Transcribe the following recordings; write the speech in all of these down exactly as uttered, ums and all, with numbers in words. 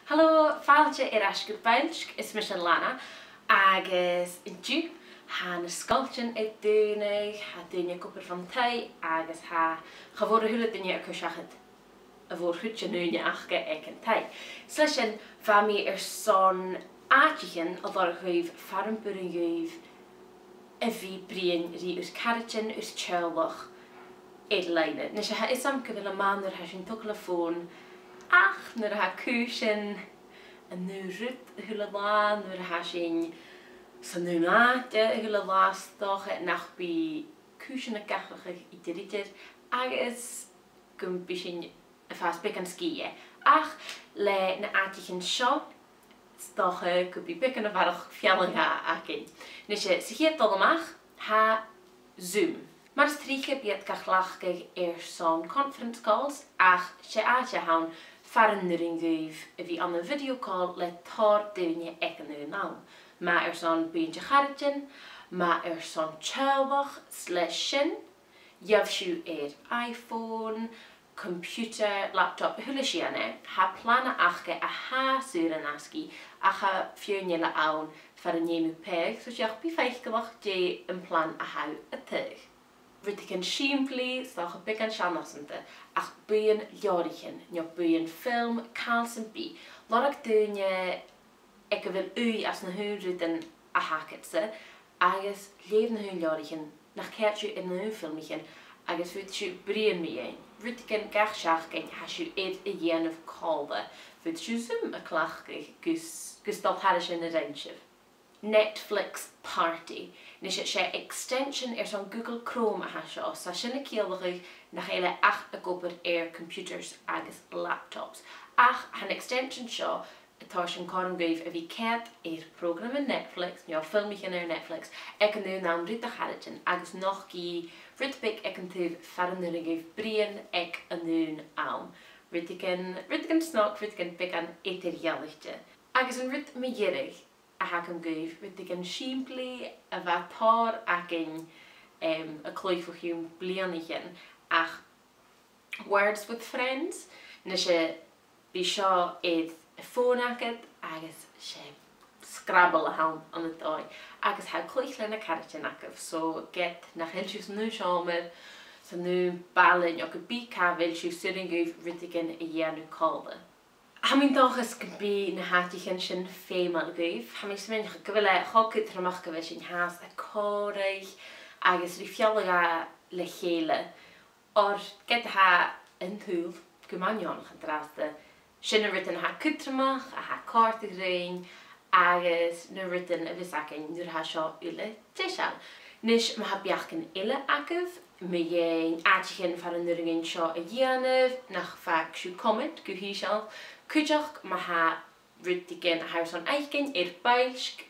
Halò, fàilte air ais gu Boillsg, is mise Lana, agus an-diugh tha na sgoiltean a' dùnadh, tha daoine ag obair bhon taigh, agus tha, cha mhòr a h-uile duine a' cur seachad a' mhòr-chuid den ùine aca aig an taigh. Is leis sin, bha mi airson àiteachan a lorg dhuibh far am b' urrainn dhuibh a bhith a' bruidhinn ri ur caraidean, ur teaghlach air-loidhne. Nise, tha fhios agam gu bheil e math nuair a tha sinn a' togail am fòn, ach nuair a tha cùisean an aon rud a h-uile latha, nuair a tha sinn san aon àite a h-uile latha, 's dòcha nach bi cùisean ag atharrachadh idir idir, agus gum bi sinn a' fàs beagan sgìth dheth. Ach le na h-àiteachan seo, 's dòcha gum bi beagan a bharrachd fealla-dhà againn. Nise, sa chiad dol a-mach, tha Zoom. Mar as trice bidh iad ga chleachdadh airson conference calls, ach 's e àite a th' ann far an urrainn dhuibh a bhith ann an video call le tòrr dhaoine aig an aon àm. Math airson buidheann de charaidean, math airson teaghlach, 's leis sin, gheibh sibh air iPhone, computer, laptop, a h-uile sìon e. Tha plana aca a tha saor an-asgaidh, ach tha feadhainn eile ann far an fheum thu pàigheadh, so 's dòcha bi faiceallach dè am plana a tha thu a' taghadh. Rudeigin sìmplidh, 's dòcha beagan seann-fhasanta, ach buidheann leabhraichean, no buidheann film, càil sam bith. Lorg daoine aig a bheil ùidh anns na h-aon rudan a th' agadsa, agus leugh na h-aon leabhraichean nach ceart sibh air na h-aon filmichean, agus faodaidh sibh bruidhinn mu dheidhinn. Rudeigin gach seachdain a tha sibh air a dhèanamh còmhla, faodaidh sibh Zoom a chleachdadh gus, gus dol thairis air na rinn sibh. Netflix Party. Nise, 's e extension airson Google Chrome a tha seo, 's tha sin a' ciallachadh nach eil e ach ag obair air computers agus laptops. Ach tha an extension seo a' toirt an cothrom dhuibh a bhith a' coimhead air prògraman Netflix, no filmichean air Netflix, aig an aon àm ri do charaidean, agus nochdaidh rud beag aig an taobh far an urrainn dhuibh bruidhinn aig an aon àm. Rudeigin, rudeigin snog, rudeigin beagan eadar-dhealaichte. Agus an rud mu dheireadh a th' agam dhuibh, rudeigin sìmplidh a bha tòrr againn, em, a' cluich bho chionn bliadhnaichean, ach Words with Friends. Nise, bidh seo air a' fòn agad agus 's e Scrabble a th' ann ann an dòigh, agus tha thu a' cluich le na caraidean agad, so ged nach eil sibh san aon seòmar, san aon baile, no ge bith càit a bheil sibh, 's urrainn dhuibh rudeigin a dhèanamh còmhla. Tha mi an dòchas gum bi na h-àiteachan sin feumail dhuibh. Tha mi a' smaoineachadh gu bheil e cho cudromach gu bheil sinn fhathast a' còmhradh agus ri fealla-dhà le chèile. Oir ged a tha an t-saoghal gu math neònach an-dràsta, sin na rudan a tha cudromach, a tha a' còrdadh rinn, agus na rudan a bhios againn nuair a tha seo uile deiseil. A-nis, ma tha beachdan eile agaibh mu dheidhinn àiteachan far an urrainn dhuinn seo a dhèanamh, nach fàg sibh comment gu h-ìosal. Cuideachd, ma tha rudeigin a tha sibh airson fhaicinn air Boillsg,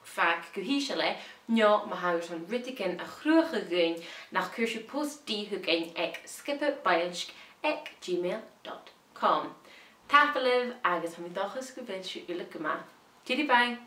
fàg gu h-ìosal e, no ma tha sibh airson rudeigin a chruthachadh dhuinn, nach cuir sibh post-d thugainn aig sgiobaboillsg at gmail dot com. Tapadh leibh agus tha mi an dòchas gu bheil sibh uile gu math. Tìoraidh, bye!